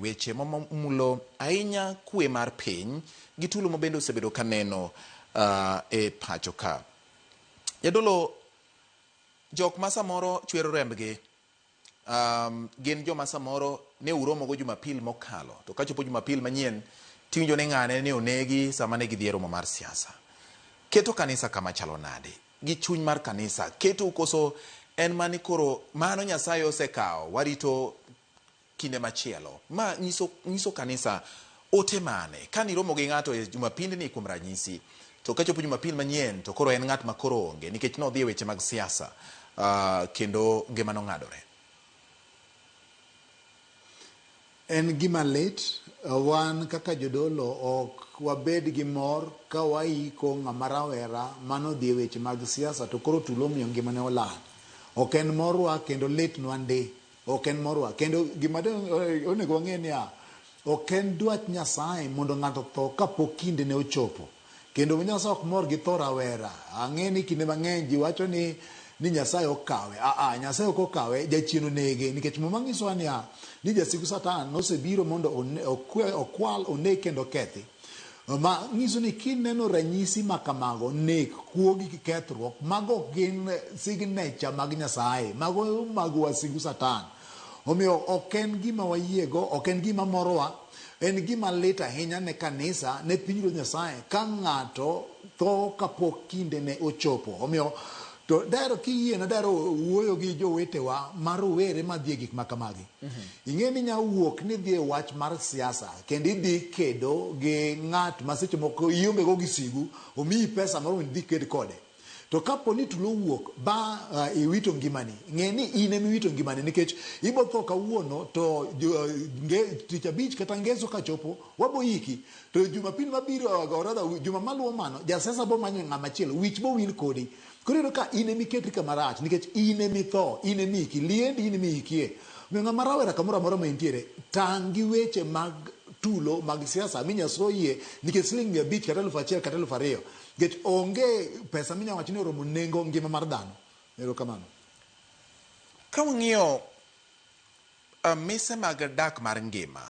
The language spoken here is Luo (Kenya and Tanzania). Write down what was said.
weche mamulo ahinya kwe mar piny gi tulo mabende osebedo kaneno e pacho ka. Jadolo, jok ma samoro chwero rembgi gin joma samoro ne uromogo Jumapil mokalo, to kachopo Jumapil manyien tiwinjo ni ng'ane ne onegi sama ne gidhi e romo mar siasa. Keto kanisa kama chalo nade? Gi chuny mar kanisa keto koso en mani koro mano Nyasaye osekawo warito kinde machielo. Ma nyiso, nyiso kanisa ote mane? Ka niromo gi ng'ato e Jumapindni kuom ranyisi, to kachopo Jumapil manyien to koro en ng'at ma koro onge nikech nodhi e weche mag siasa kendo ngima nong'adore. En gima lit, wan kaka jodolo ok wabed gi mor ka waiko ng'ama rawera manodhi e weche mag siasa to koro tulo omiyo ngimane olal. Ok en morwa kendo litnwa ndi. Ok en morwa. Kendo gima onego wang'e niya, ok en dwach Nyasaye mondo ng'ato otho kapok kindene ochopo. Kendo Nyasaye ok mor gi tho rawera. Ang'e ni kinde mang'eny ji wacho ni ni Nyasaye okawe. Aa, Nyasaye ok okawe, jachien onege. Nikech Muma nyisowa niya, ni jasigu Satan nosebiro mondo okwal, oneg kendo okethi. Ma nyiso ni kineno ranyisi ma kamago, nek, kuo gi kethruok, mago ok gin signature mag Nyasaye. Mago mag wasigu Satan. Omiyo ok en gima wayiego, ok en gima morowa, en gima lit ahinya ne kanisa, ne pinyruodh Nyasaye ka ng'ato tho kapok kindene ochopo. Omiyo to dahero kiyiena dahero wuoyo gi jowetewa ma rowere madhi e gik ma kamagi. Ing'e ni inya wuok ni idhi e wach mar siasa kendo idhi kedo gi ng'at ma seche moko ionge go gi sigu, omiyi pesa moro mondo idhi iked kode. To kapo ni tulo owuok ba iwito ngimani, ng'e ni in ema iwito ngimani nikech ibo tho kawuono to tich abich kata ngeso kachopo wabo iki. To jumapil mabiro or rather juma maluwo mano jasiasa bo manyo ng'ama chielo, wich bo wil kodi. Koro iyudo ka in ema iketri kama rach nikech in ema itho, in ema iiki, liendi in ema iikie. Omiyo ng'ama rawera kamoro amora ma intiere, tang' gi weche mag tulo mag siasa minya soyie nikech siling 500 kata 1000 kata 2000. Nikech onge pesa minya wacho ni oromo nengo ngima mar dhano. Erokamano. Ka wang'iyo mise mag dak mar ngima.